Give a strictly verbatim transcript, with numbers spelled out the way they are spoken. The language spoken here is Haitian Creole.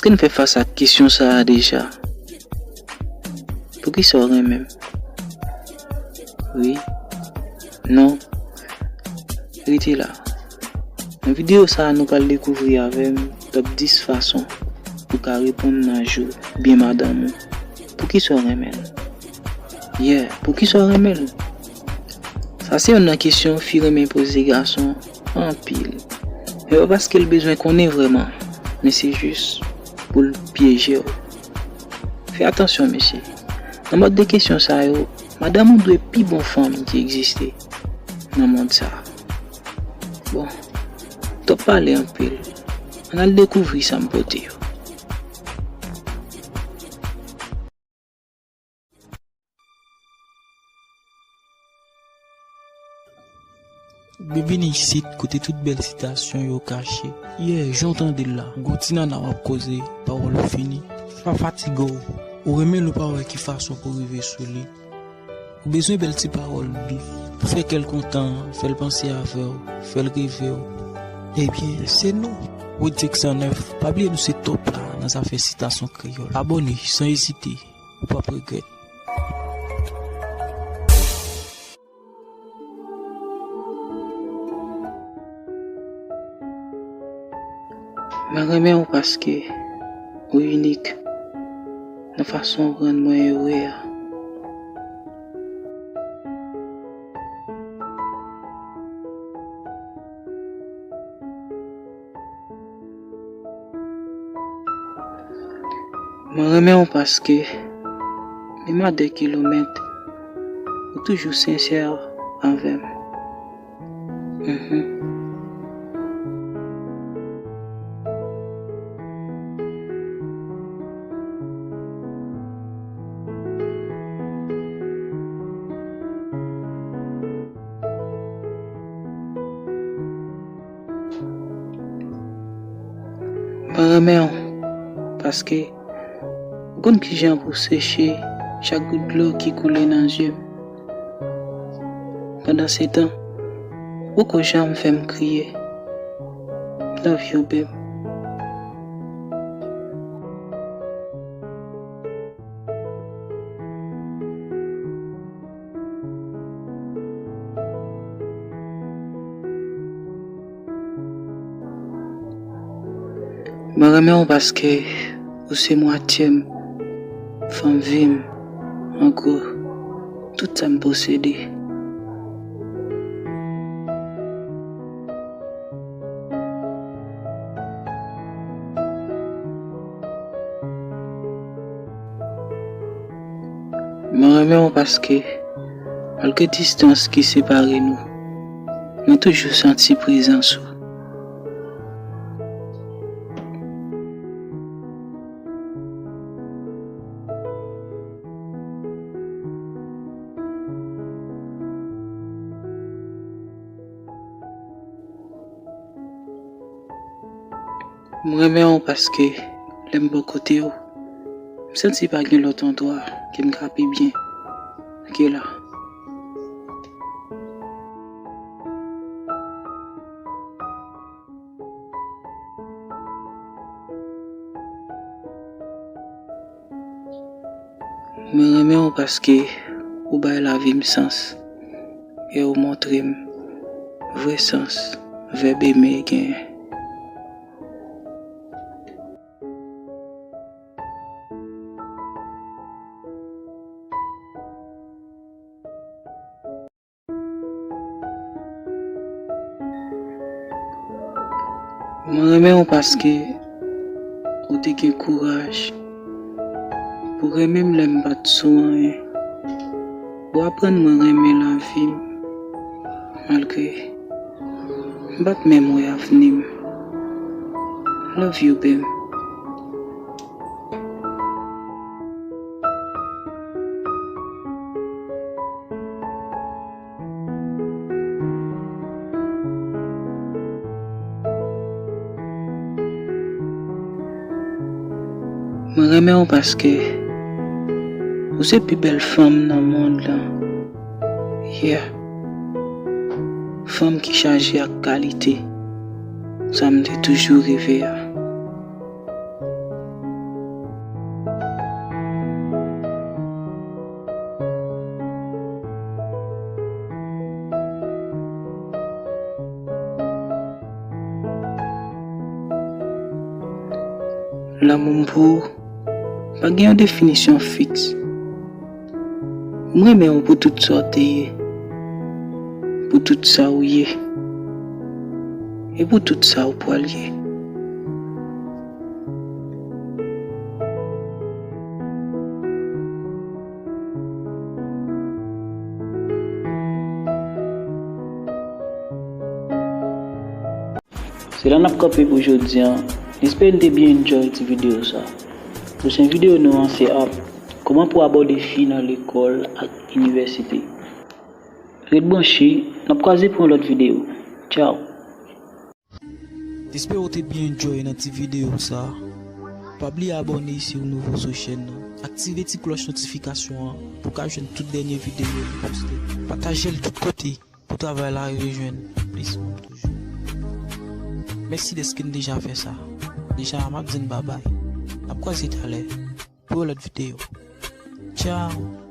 Ke n fè fas ak kesyon sa a deja. Poukisa w renmen m? Wi. Non. Rete la. Nan videyo sa a, nou pral dekouvri avè m top dis fason pou w ka reponn nan jou byen madanm ou. Poukisa w renmen l? Yeah, poukisa w renmen l? Sa se youn nan kesyon fi renmen poze gason anpil. Men pa paske l bezwen konnen vrèman, men se jis pou l pyeje w. Fè atansyon, mesye. Nan mòd de kesyon sa yo, madanm ou dwe pi bon fanm ki egziste nan mond sa a. Bon, twòp pale anpil. Ann al dekouvri sa m pote yo. Byenvini isit, kote tout bèl sitasyon yo kache. Yeah, jan w tande l la, gon ti nana w ap koze, pawòl ou fini. Pa fatige w. Ou renmen l, ou pa wè ki fason pou rive sou li. Ou bezwen bèl ti pawòl dous pou fè kè l kontan, fè l panse avè w, fè l reve w. Ebyen, se nou, Rodrick san nèf. Pa bliye nou se top la nan zafè sitasyon kreyòl. Abòne san ezite, ou p ap regrèt. Mwen renmen w paske ou inik nan fason w rann mwen ere a. Mwen renmen w paske, menm a de kilomèt, ou toujou sensè avè m. Mhm. Mwen renmen w, paske ou konn kijan pou seche chak gout dlo ki koule nan zye m. Pandansetan, ou poko janm fè m kriye. Love you, babe. Mwen renmen w paske ou se mwatye m, fanm vi m, an gwo, tout sa m posede. Mwen renmen w paske, malgre distans ki separe nou, mwen toujou santi prezans ou. M renmen w paske lè m bò kote w, m santi pa gen lòt andwa ke m ka pi byen ke la. Mwen renmen w paske ou bay lavi m sans e ou montre m vrè sans vèb eme genyen. Mwen renmen w paske ou te gen kouraj pou renmen m lè m pa t sou anyen. Ou aprann mwen renmen lavi m, malgre m pa t menm wè avni m. Love you, babe. Mwen renmen w paske ou se pi bèl fanm nan mond lan. Yeah. Fanm ki chaje ak kalite. Sa m te toujou reve a. Lanmou m pou ou pa gen yon definisyon fiks. M renmen w pou tout sa w te ye, pou tout sa w ye, e pou tout sa w pral ye. Se la n ap kanpe pou jodi a. M espere n te byen enjoy ti videyo sa. Pwochen videyo nou an se ap kòman pou abòde fi nan lekòl ak inivèsite. Ret branche, n ap kwaze pou yon lòt videyo. Tchao. M espere w te byen enjoy nan ti videyo sa. Pa bliye abòne si w nouvo sou chèn nan. Aktive ti klòch notifikasyon an pou w ka jwenn tout dènye videyo nou poste. Pataje l tout kote pou travay la rive jwenn plis moun toujou. Mèsi dèske n deja fè sa. Deja, m ap di n babay. N ap kwaze talè pou yon lòt videyo. Tchao!